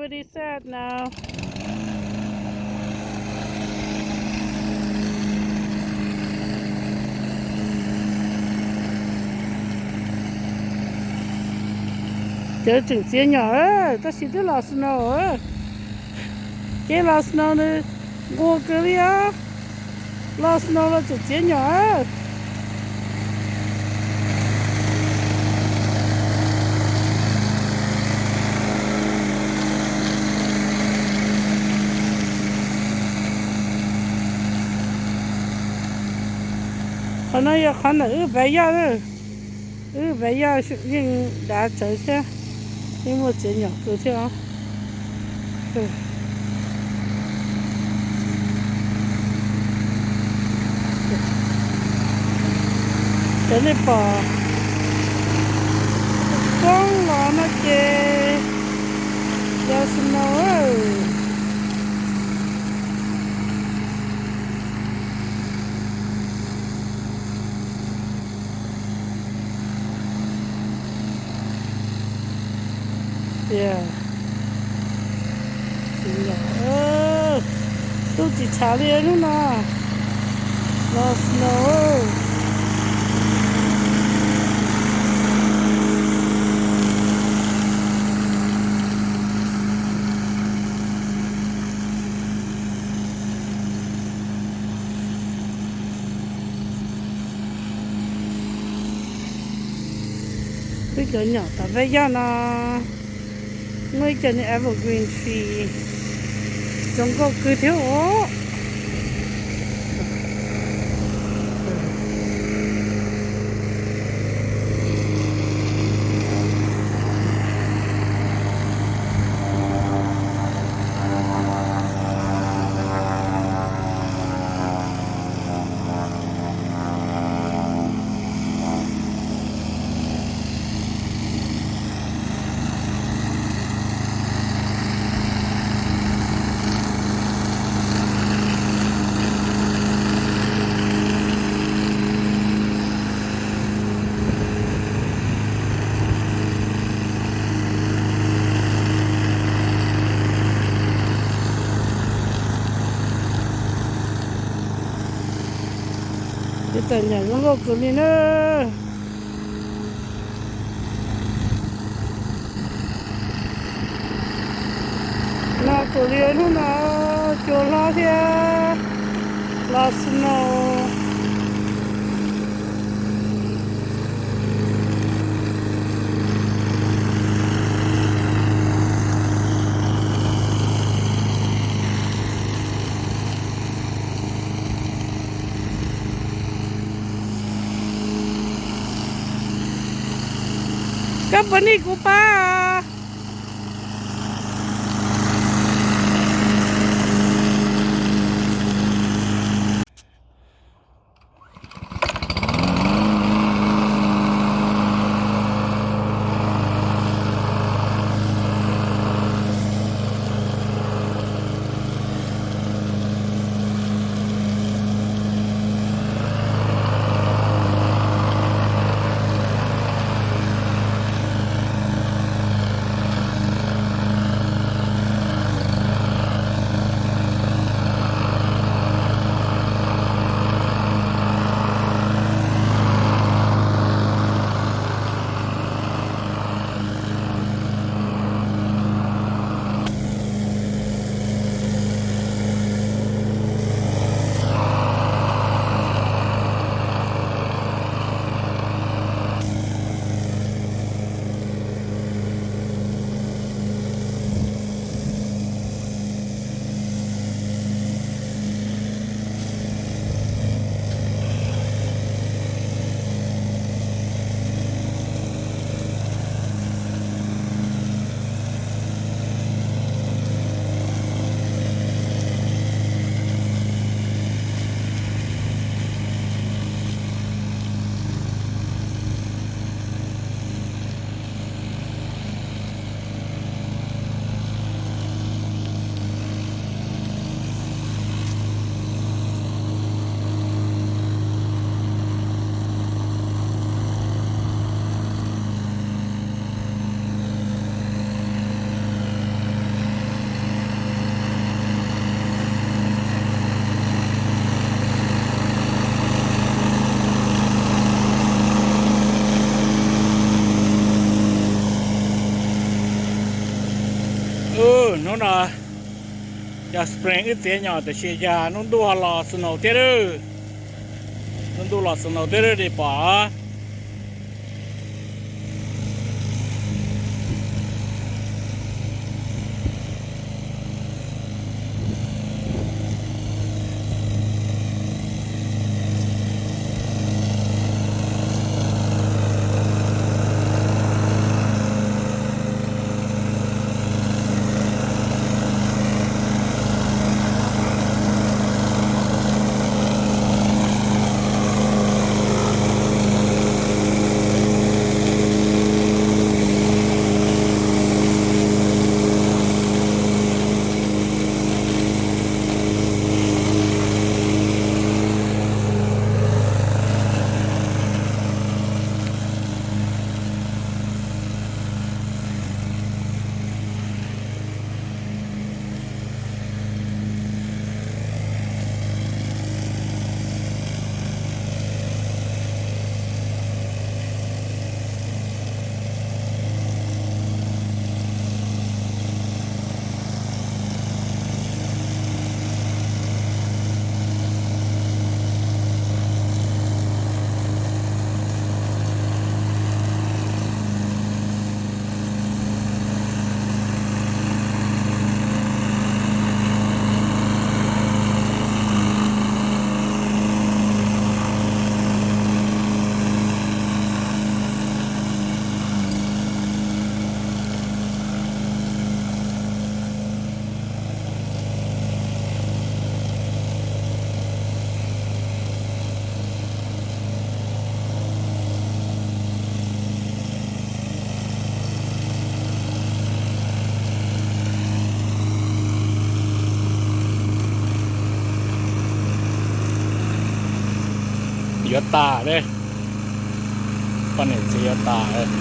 Pretty sad now. Cov tseem txiav nyom, tab sis twb los snow. Kev los snow nws nquag kawg li os. Los snow los tseem txiav nyom. Qhov no yog qhov ntawm wb backyard, wb backyard yeej dav tsawv thiab, yeej muaj txiav nyom kawg thiab os. Cov nej pom poob los no ces cov snow. Tiag, tub tsis tshav li hnub no. Los snow. Wb cov nyom tom peb yaj no muaj ib co niag evergreen tree zoo nkauj kawg thiab os. Peb txom nyem zoo nkauj kawg li na. Los kawg li hnub no, cua hlob thiab los snow. Koj puas nij kuv pab? Yog spring wb txiav nyo tiam sis yog hnub ntuj ho los snow thiab, hnub ntuj los snow thiab li pom. Yuav tas li, poj niam txiv yuav tas.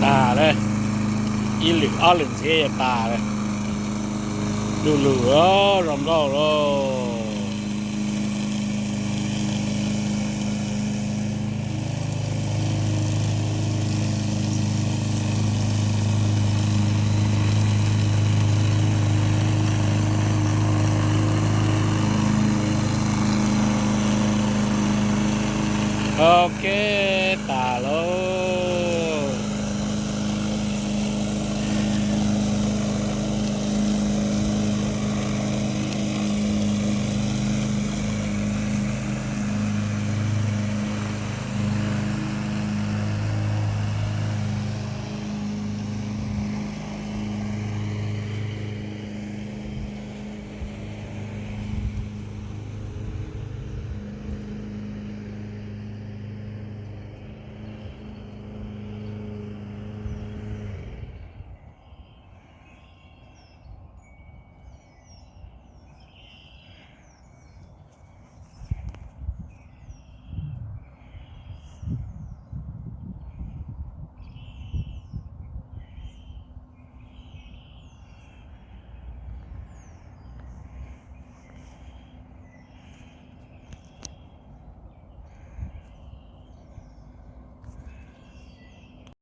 Tas lawm, ib lwm ob lwm ntxiv tas lawm. Du lug, zoo nkauj lauj. Ok.